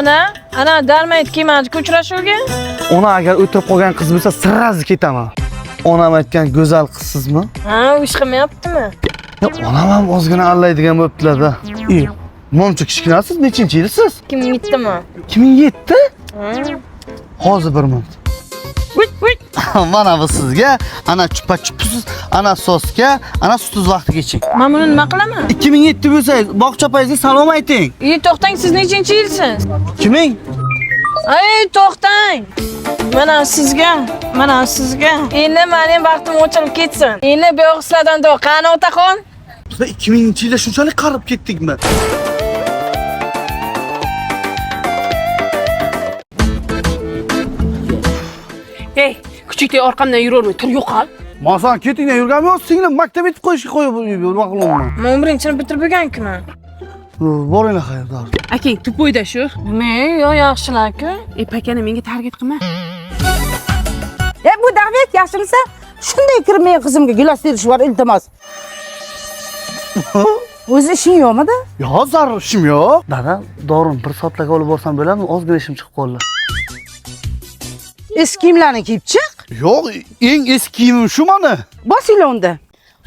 Ona, ana darmayt kelmadi uchrashuvga. Ona agar o'tirib qolgan qiz bo'lsa, sразу ketaman. Onam aytgan go'zal qizsizmi? Ha, u ish qilmayaptimi? Onam ham ozgina allaydigan bo'libdilar-da. Muncha kichkinasiz, nechinchi yilsiz? 2007mi? 2007? Hozir bir minut. Mana bu sizga, ana chupa-chupsiz, ana sosga, ana sutiz vaqtiga iching. Men buni nima qilaman? 2007 bo'lsangiz, bog'cha opangizga salom ayting. To'xtang, siz nechinchi yilsiz? 2000? Ay, to'xtang. Mana sizga, mana sizga. Endi mening baxtim ochilib ketsin. Endi bu yoq sizlardan do. Qani otaxon? Biz 2000-yilda shunchalik qarib ketdikmi? Ey, kuchukdek orqamdan yuravermay, tur yo'qol. Masan ketingdan yurganim yo'q, singlim maktab etib qo'yishga qo'yib nima qilyapman? Men 11-ni bitirib bo'lgan-ku. Boringlar xayr, dor. Akang tupoyda shu. Nima, yo yaxshilar-ku. Ey, pakana menga target qilma. Bu Davlat yaxshimisan? Shunday kirib men qizimga gilos berish bor, iltimos. O'zi ishing yo'qmidi? Yo'q, zarur ishim yo'q. Dada, dorini bir soatlarga olib borsam bo'ladimi? Ozgina ishim chiqib qoldi. Eski kiyimlarni kiyib chiq. Yo'q, eng eski kiyimim shu mani. Bosinglar unda.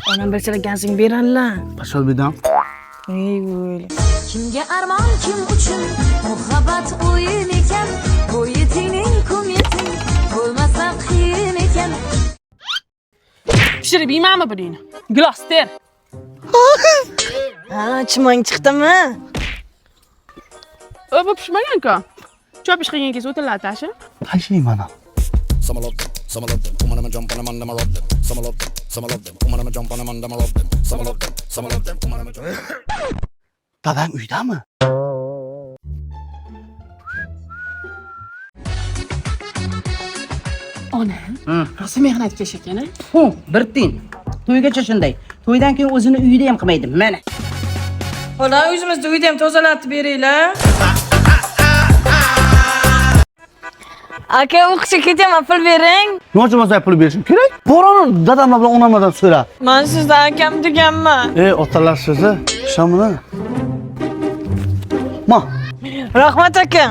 Onam bilsalar gazing beradilar. Pashol bedam. Ey, o'yla. Kimga armon, kim uchun muhabbat o'yin ekan, bo'yi kum yeting bo'lmasa qiyin ekan. Pishirib yeymanmi buningni? Gilos ter. Ha, chimang chiqdimi? Bu pishmagan-ku. Chopish qilgan kelsa o'tiladi tashi. Tashlayman ham. Some love them, some love them. Woman, I'm a jump on them and I'm a rob them. Some love them, some love them. Woman, I'm a jump on them and I'm a rob them. Some love them, some love them. Woman, I'm a jump. Dadang uydami? Ona, rosa mehnatkash ekan-a? Bir tiyin. To'ygacha shunday. To'ydan keyin o'zini uyida ham qilmaydi. Mana. Xola, o'zimizni uyda ham tozalatib beringlar. Aka, o'qishga ketaman, pul bering. Nima uchun men pul berishim kerak? Bor uni dadamlar bilan onamlardan so'ra. Men sizdan akam deganman. Otalar so'zi, ishonmini. Ma. Rahmat aka.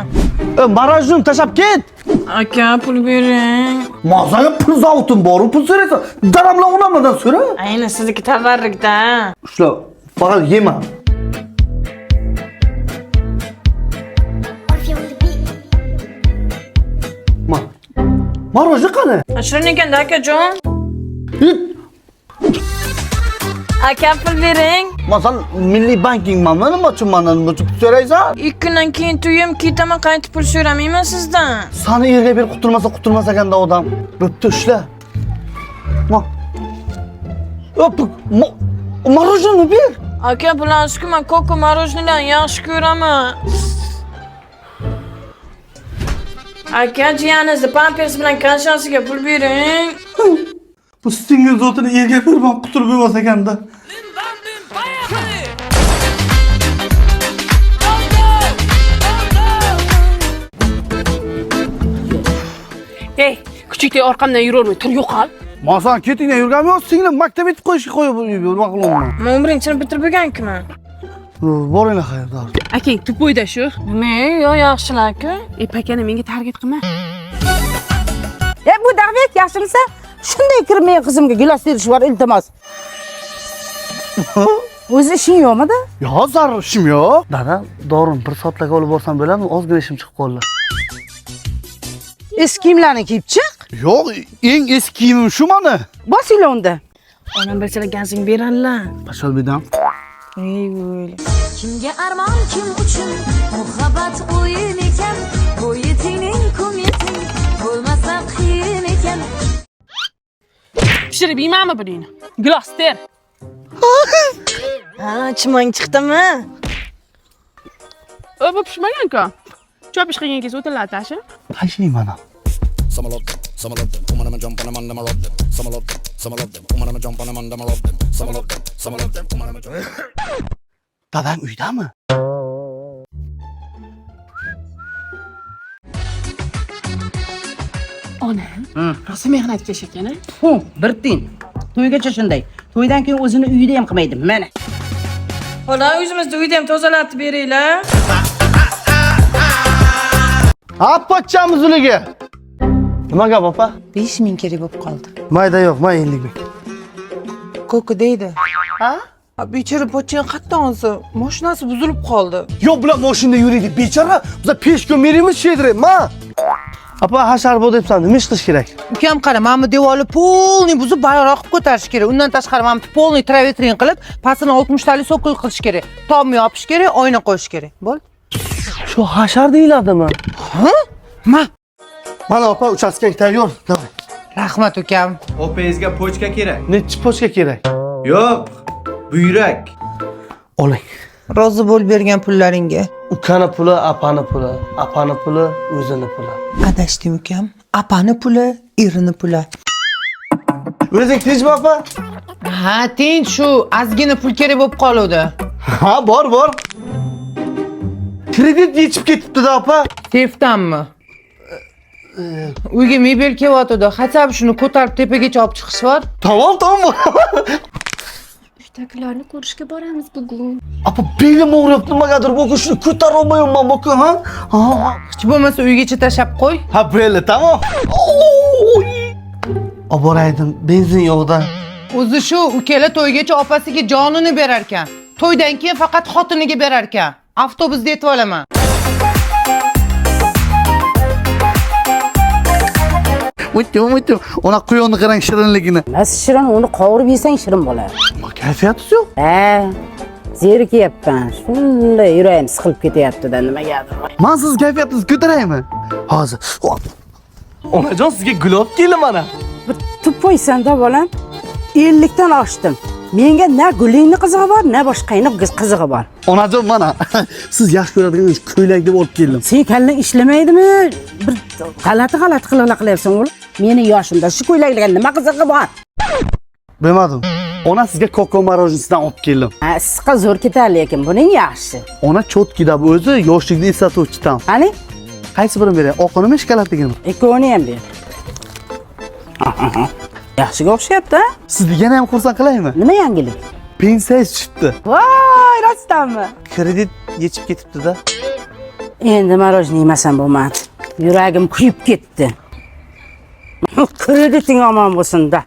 Marajni tashlab ket. Aka, pul bering. Mazaga pul zavutim bor, pul so'raysan. Dadam bilan onamlardan so'ra. Ayni sizniki tabarrukda. Ushla, faqat yema. Ma. Marojni qani? Shirin ekanda akajon. Aka, pul bering. Masalan, milliy bankingmanmi? Nima uchun mendan nima uchun pul so'raysan? 2 kundan keyin to'yim, ketaman, qaytib pul so'ramayman sizdan. Sani erga berib qutulmasa qutulmas ekanda odam. Bo'pti, ushla. Ma. O'p, marojni ber. Aka, bilasizku, men koko marojnilarni yaxshi ko'raman. Aka, jiyaningizni pampers bilan kashasiga pul bering. Bu singil zotini erga berib ham qutulib bo'lmas ekanda. Ey, kuchukdek orqamdan yuravermay, tur yo'qol. Masan ketingdan yurganim yo'q, singlim maktab etib qo'yishga qo'yib nima qilyapman? Men 11-ni bitirib bo'lgan-ku. Boringlar xayr, dor. Akang tupoyda shu. Nima, yo yaxshilar-ku. Ey, pakana menga target qilma. Bu Davlat yaxshimisan? Shunday kirib men qizimga gilos berish bor, iltimos. O'zi ishing yo'qmidi? Yo'q, zarur ishim yo'q. Dada, dorini bir soatlarga olib borsam bo'ladimi? Ozgina ishim chiqib qoldi. Eski kiyimlarni kiyib chiq. Yo'q, eng eski kiyimim shu mani. Bosinglar unda. Onam bilsalar gazing beradilar. Pashol bedam. Ey, o'yla. Kimga armon, kim uchun muhabbat o'yin ekan, bo'yi kum yeting bo'lmasa qiyin ekan. Pishirib yeymanmi buningni? Gilos ter. Ha, chimang chiqdimi? Bu pishmagan-ku. Chopish qilgan kelsa o'tiladi tashi. Tashlayman ham. Some love them, some love them. Woman, I'm a jump on them and I'm a rob them. Some love them, some love them. Woman, I'm a jump on them and I'm a rob them. Some love them, some love them. Woman, I'm a jump. Dadang uydami? Ona, rosa mehnatkash ekan-a? Bir tiyin. To'ygacha shunday. To'ydan keyin o'zini uyida ham qilmaydi. Mana. Xola, o'zimizni uyda ham tozalatib beringlar. Ha, pochchamiz ularga. Nima gap, opa? 5000 kerak bo'lib qoldi. Mayda yo'q, may 50 ming. Ko'ki deydi. Ha? Bechora pochchang qayerdan olsa, mashinasi buzilib qoldi. Yo'q, bular mashinada yuradi, bechora. Bizlar peshkun beramiz, shedri, ma. Opa, hashar bu debsan, nima ish qilish kerak? Ukam qara, mana bu devorni полный buzib bayroq qilib ko'tarish kerak. Undan tashqari mana bu полный travetrin qilib, pastini 60 talik sokol qilish kerak. Tomni yopish kerak, oyna qo'yish kerak. Bo'ldi. Shu hashar deyiladimi? Ha? Ma. Mana opa, uchastkang tayyor. Давай. Rahmat ukam. Opangizga pochka kerak. Nechi pochka kerak? Yo'q, buyrak. Oling. Rozi bo'l bergan pullaringga. Ukani puli, apani puli, apani puli, o'zini puli. Adashdim ukam. Apani puli, erini puli. O'zing tinchmi, opa? Ha, tinch, shu ozgina pul kerak bo'lib qoluvdi. Ha, bor, bor. Kredit yechib ketibdi-da, opa. Sefdanmi? Uyga mebel kelyotidi. Хотя бы shuni ko'tarib tepagacha olib chiqish bor. Tamom, tamom. Uydagilarni ko'rishga boramiz bugun. Opa, belim og'riyapti, nimagadir bugun shuni ko'tara olmayapman bugun, ha? Ha. Hech bo'lmasa uygacha tashlab qo'y. Ha, bo'ldi, tamom. Olib boraydim, benzin yo'qda. O'zi shu ukala to'ygacha opasiga jonini berar ekan. To'ydan keyin faqat xotiniga berar ekan. Avtobusda yetib olaman. O'tdim, o'tdim. Ona quyonni qarang shirinligini. Nimasi shirin, uni qovurib yesang shirin bo'ladi. Nima kayfiyatingiz yo'q? Ha, zerikyapman. Shunday yuragim siqilib ketyapti-da, nimagadir. Man siz kayfiyatingizni ko'taraymi? Hozir. Onajon, sizga gul olib keldim mana. Bir тупой san-da bolam. 50 dan oshdim. Menga na gulingni qizig'i bor, na boshqangni qizig'i bor. Onajon, mana siz yaxshi ko'radigan ko'ylak deb olib keldim. Sen kallang ishlamaydimi? Bir g'alati g'alati qiliqlar qilyapsan o'g'lim. Meni yoshimda shu ko'ylaklarga nima qizig'i bor? Bilmadim. Ona, sizga koko мороженое sidan olib keldim. Ha, issiqqa zo'r ketadi, lekin buning yaxshi. Ona, чёткий da bu o'zi yoshlikni eslatuvchi tam. Qani? Qaysi birini beray? Oqinimi, shokoladligimi? Ikkovini ham ber. Yaxshiga o'xshayapti, a? Sizni yana ham xursand qilaymi? Nima yangilik? Pensiyangiz tushibdi. Voy, rostdanmi? Kredit yechib ketibdi-da. Endi мороженое yemasam bo'lmadi. Yuragim kuyib ketdi. Krediting omon bo'lsin-da.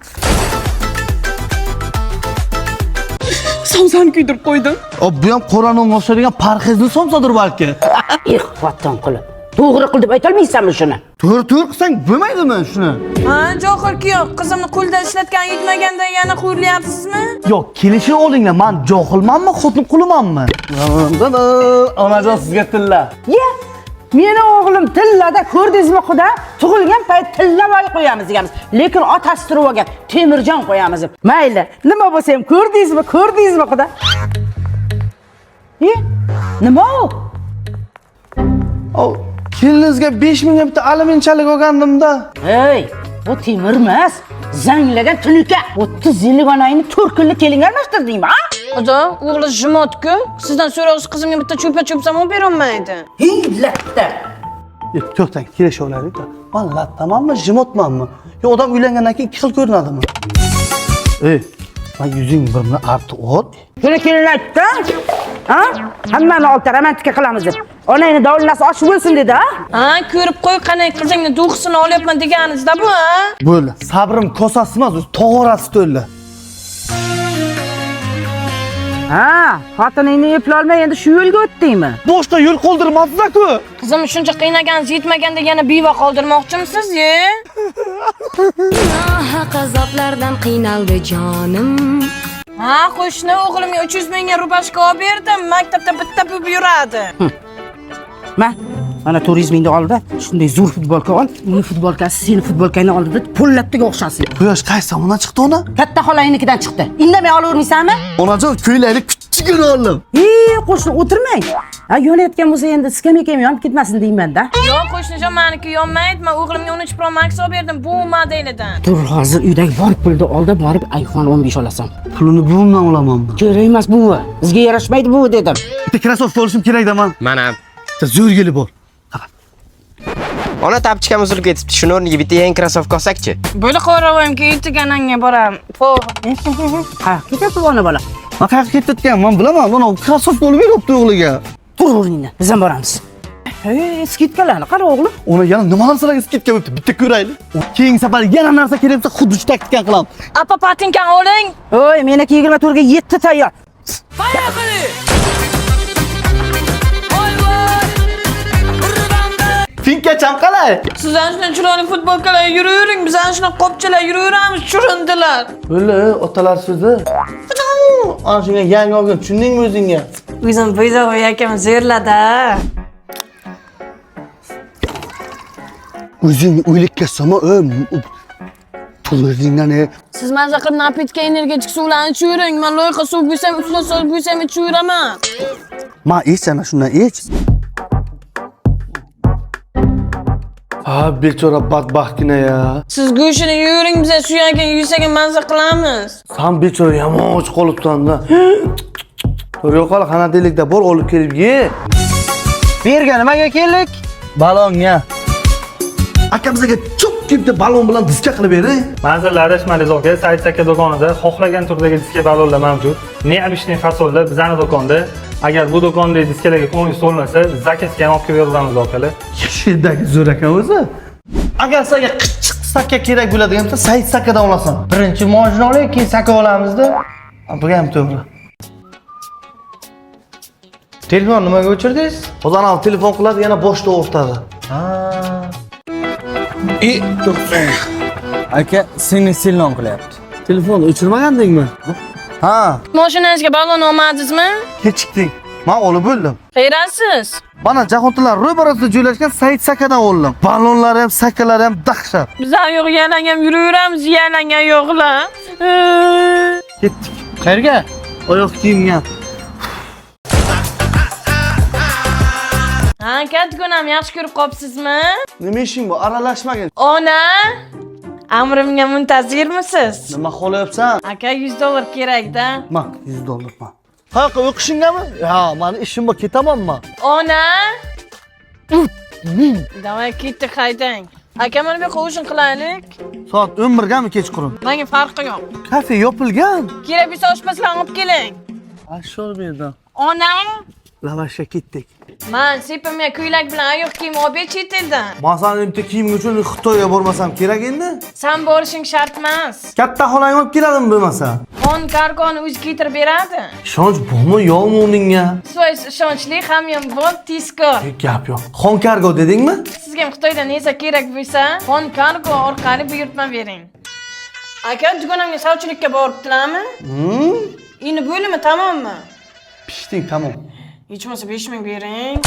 Somsani kuydirib qo'ydim. O, bu ham qora nonga o'xshaydigan parhezni somsadir balki. Eh, vatan qilib. To'g'ri qil deb aytolmaysanmi shuni? To'g'ri, to'g'ri qilsang bo'lmaydimi shuni? Ha, johil kuyov, qizimni qo'lda ishlatgan yetmaganda yana xo'rlayapsizmi? Yo'q, kelishib olinglar. Man johilmanmi, xotin qulimanmi? Onajon, sizga tilla. Ye, meni o'g'lim tillada ko'rdingizmi xudo? Tug'ilgan payt tilla voy qo'yamiz deganmiz. Lekin otasi turib olgan, temirjon qo'yamiz deb. Mayli, nima bo'lsa ham ko'rdingizmi, ko'rdingizmi xudo? E, nima u? O, keliningizga 5 mingga bitta alyuminchalik olgandim-da. Hey, bu temir emas, zanglagan tunuka. 30 yillik onangni 4 kunlik kelinga almashtirdingmi, ha? Xudo, o'g'li жмот ku. Sizdan so'rog'siz qizimga bitta cho'pa cho'psam u berolmaydi. Hey, latta. Yo'q, to'xtang, kelisha olaylik-da. Man lattamanmi, жмот manmi? Yo, odam uylangandan keyin ikki xil ko'rinadimi? Ey, man yuzing birini artib ot. Shuni kelin aytdi, ha? Hammani olib romantika qilamiz deb. Onangni dovlinasi oshib o'lsin dedi, ha? Ha, ko'rib qo'y, qanday qizingni дух sini olyapman deganingizda bu, ha? Bo'ldi. Sabrim kosasi emas, o'zi tog'orasi to'ldi. Ha, xotiningni eplolmay endi shu yo'lga o'tdingmi? Boshqa yo'l qoldirmadinglar-ku. Qizim shuncha qiynaganingiz yetmaganda yana beva qoldirmoqchimisiz, ye? Nohaq azoblardan qiynaldi jonim. Ha, qo'shni, o'g'limga 300 mingga рубашка olib berdim. Maktabda bitta bo'lib yuradi. Ma, mana 400 mingni oldi. Shunday zo'r futbolka ol. Uni futbolkasi seni futbolkangni oldida pollatdiga o'xshasin. Quyosh qaysi tomondan chiqdi ona? Katta xolangnikidan chiqdi. Indamay olavermaysanmi? Onajon, ko'ylakni kuchugini oldim. Ey, qo'shni, o'tirmang. Ha, yonayotgan bo'lsa endi skameyka ham yonib ketmasin deyman-da. Yo'q, qo'shnijon, meniki yonmaydi. Men o'g'limga 13 Pro Max olib berdim bu modelidan. Tur, hozir uydagi bor pulni oldi, borib iPhone 15 olasan. Pulini buvimdan olamanmi? Kerak emas buvi. Bizga yarashmaydi bu dedim. Bitta krossovka olishim kerak-da man. Mana. Bitta zo'r yeli bor. Ona, тапочка m uzilib ketibdi. Shuni o'rniga bitta yangi krossovka olsak-chi? Bo'ldi, qo'ravim yetgananga boram. Po. Ha, ketyapti ona bola. Man qayerga ketayotgan, man bilaman. Mana krossovka olib beryapti o'g'liga. Tur o'rningdan. Biz ham boramiz. Hey, скидка larni qara o'g'lim. Uni yana nima narsalarga скидка bo'libdi, bitta ko'raylik. Keyingi safar yana narsa kerak bo'lsa, xuddi shu taktikani qilamiz. Apa, patinkani oling. Oy, meniki 24 ga 7 tayyor. Finkacham qalay? Siz ana shunday chiroyli futbolkalar yuravering, biz ana shunaqa qopchalar yuraveramiz, churindilar. O'li, otalar so'zi. Ana shunga yangi olgin, tushundingmi o'zingga? O'zim buyzog'i akam zo'rlada. O'zing o'likka solma, pul o'zingdan e. Siz maza qilib napitka energetik suvlarni ichavering. Men loyqa suv bo'lsam, usla suv bo'lsam ichaveraman. Ma ich ana shundan ich. Ha, bechora badbaxtgina ya. Siz go'shtini yeyvering, biz suyagini yesak ham maza qilamiz. San bechora yomon och qolibsan-da. Tur yo'qol, xonadinlikda bor, olib kelib ye. Bu yerga nimaga keldik? Balonga. Akamizga cho'p kelibdi balon bilan diska qilib bering. Manzillar adashmadingiz aka, Said aka do'konida xohlagan turdagi diska balonlar mavjud. Необычный fasonlar bizani do'konda. Agar bu do'kondagi diskalarga ko'nglingiz to'lmasa, zakazga ham olib kelib beramiz akalar. Yashidagi zo'r ekan o'zi. Agar senga qichiq saka kerak bo'ladigan bo'lsa, Said sakadan olasan. Birinchi mojna olaylik, keyin saka olamizda. Bu ham to'g'ri. Telefon nimaga o'chirdingiz? Hozir anavi telefon qiladi, yana boshda o'rtadi. Ha. Aka, singli silnon qilyapti. Telefonni o'chirmagandingmi? Ha, Mashinangizga balon olmadingizmi? kechikding. Men olib bo'ldim. Xayrasiz. Mana Jahontillar ro'parasida joylashgan Said Sakadan oldim. Balonlari ham, sakalari ham dahshat. Biz ham yo'q yalang ham yuraveramiz, yalang yo'qlar. Ketdik. Qayerga? Oyoq kiyimga. Ha, katgunam yaxshi ko'rib qopsizmi? Nima ishing bu? Aralashmagin. Ona, amrimga muntazirmisiz? Nima xohlayapsan? Aka, $100 kerak-da. Ma, $100 ma. Qayoqqa o'qishingami? Ya, mani ishim bor, ketaman ma. Ona. Davay ketdik, haydang. Aka, mana bu yoqqa o'shin qilaylik. Soat 11 gami kechqurun? Menga farqi yo'q. Kafe yopilgan. Kerak bo'lsa oshpazlarni olib keling. Ashor bu yerdan. Ona, Lavashga ketdik. man sepimga ko'ylak bilan oyoq kiyim olib ber chet eldan. Man sani bitta kiyiming uchun Xitoyga bormasam kerak endi. San borishing shart emas. Katta xolang olib keladimi bo'lmasa? Xon kargoni o'zi keltirib beradi. Ishonch bormi yo'qmi uningga? So'z ishonchli, hamyon bor, tezkor. Gap yo'q. Xon kargo dedingmi? Sizga ham Xitoydan nesa kerak bo'lsa, Xon kargo orqali buyurtma bering. Aka, dugonamga sovchilikka boribdilarmi? Endi bo'limi tamommi? Pishding tamom. Hech bo'lmasa 5000 bering.